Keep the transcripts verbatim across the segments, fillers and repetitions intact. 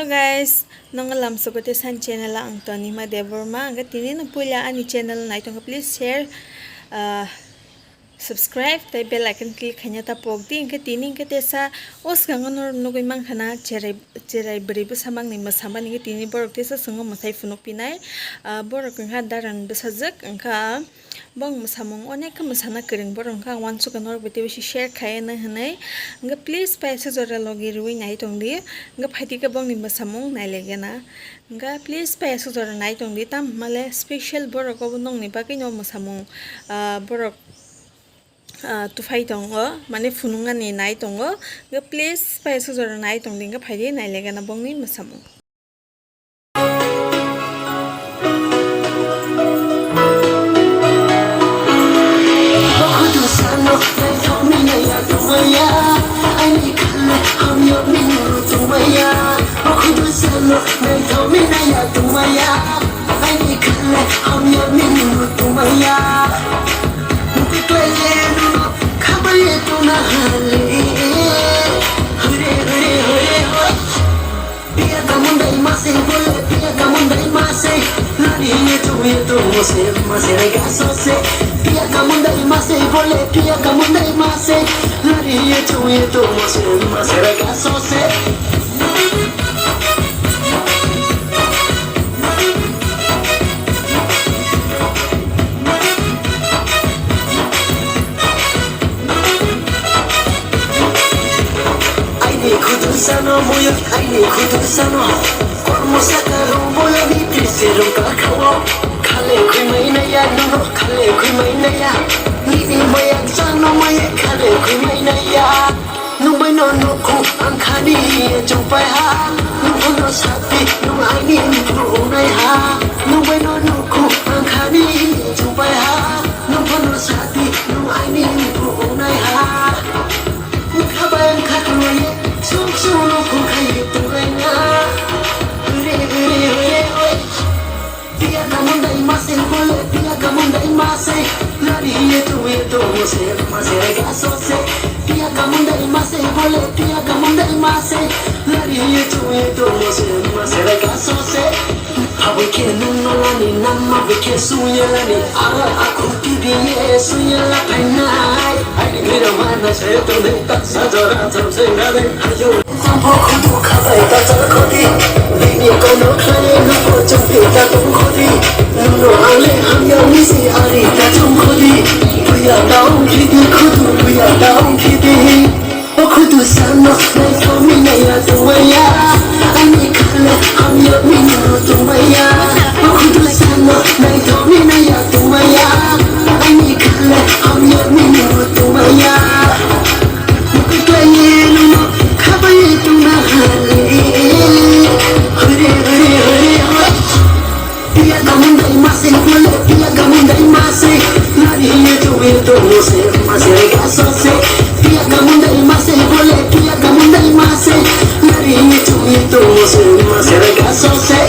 Hello guys, nongo lamsogo te san channel ang Tonima Debbarma. Angkhe tini no puila ani channel nai tongkha, please share, ah, subscribe tei bell icon click khaina ta pok di. Angkhe tini angkhe tesa o swkango norok nugui mankha na cherai, cherai bwrwi bwsa mangni mwsamani, angkhe tini borok tesa chwngno mwsai phunuk pinai. Ah, borok wngkha daran bwsajwk, wngkha bong mwsamung onek khe mwsana kwrwng borok, wngkha ang uansukha norok bai teibo se share khaina hinwi. Angkhe please paisa jora logi rwui nai tongdi, angkhe phaidi khe bongni mwsamung nailaigena. Angkhe please paisa jora nai tongdi, tamo hwnmale special borok obo nongni bagwino mwsamung, ah, borok, ah, tuphai tongo, mane phunuknani nai tongo. Angkhe please paisa jora nai tongdi, angkhe phaidi nailaigena bongni mwsamung. Piya kamundai masai bole, piya kamundai masai. Lari ye tu ye tu mose, mase re ga so se. Piya kamundai masai bole, piya kamundai masai. Lari ye tu ye tu mose, mase re ga so se. Aini khudu sano muyo, aini khudu sano. Kormo saka rong boyani trisi rong kakao. Khale khui mai naya, nono khale khui mai naya. Nini mayak sano mayak khale khui mai naya. Nungbai no nuku ang khani chungpai ha. Nungkhono sati nung aini nungkhu unai ha. Nungbai no nuku ang khani chungpai ha. Nungkhono sati nung aini nungkhu unai ha. Nungkha bai ang kha tuye sung sung nuku khai tuye na. Ure ure ure oi. Piya kamundai masai bole, piya kamundai masai. Lari ye tu ye tu mose, mase re ga so se. Piya kamundai masai bole, piya kamundai masai. Lari ye tu ye tu mose, mase re ga so se. Habui khe nung no lani, namma bui khe suye lani. Ara aku pibi ye suye la phainai. Aini gira mana se tu ne ta sa jora tham se na re. Ayo. Tamo khudu khabai ta chal khodi, bini kono khlai no ko chumpi ta tong khodi. Nuno ale hamya misi ari ta chum khodi. Puya taung khidi khudu, puya taung khidi. O khudu sano nai thomi nai ya tuwaya. Ani khale hamya mini tuwaya. O khudu sano nai thomi nai ya tuwaya. Ani khale hamya mini tuwaya. Piya kamundai masai bole, piya kamundai masai. Lari ye tu ye tu mose, mase re ga so se. Piya kamundai masai bole, piya kamundai masai. Lari ye tu ye tu mose, mase re ga so se.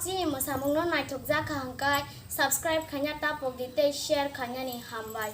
Chini mwsamungno naithokjak kha hwnkhe subscribe khaina ta pokdi tei share khainani hambai.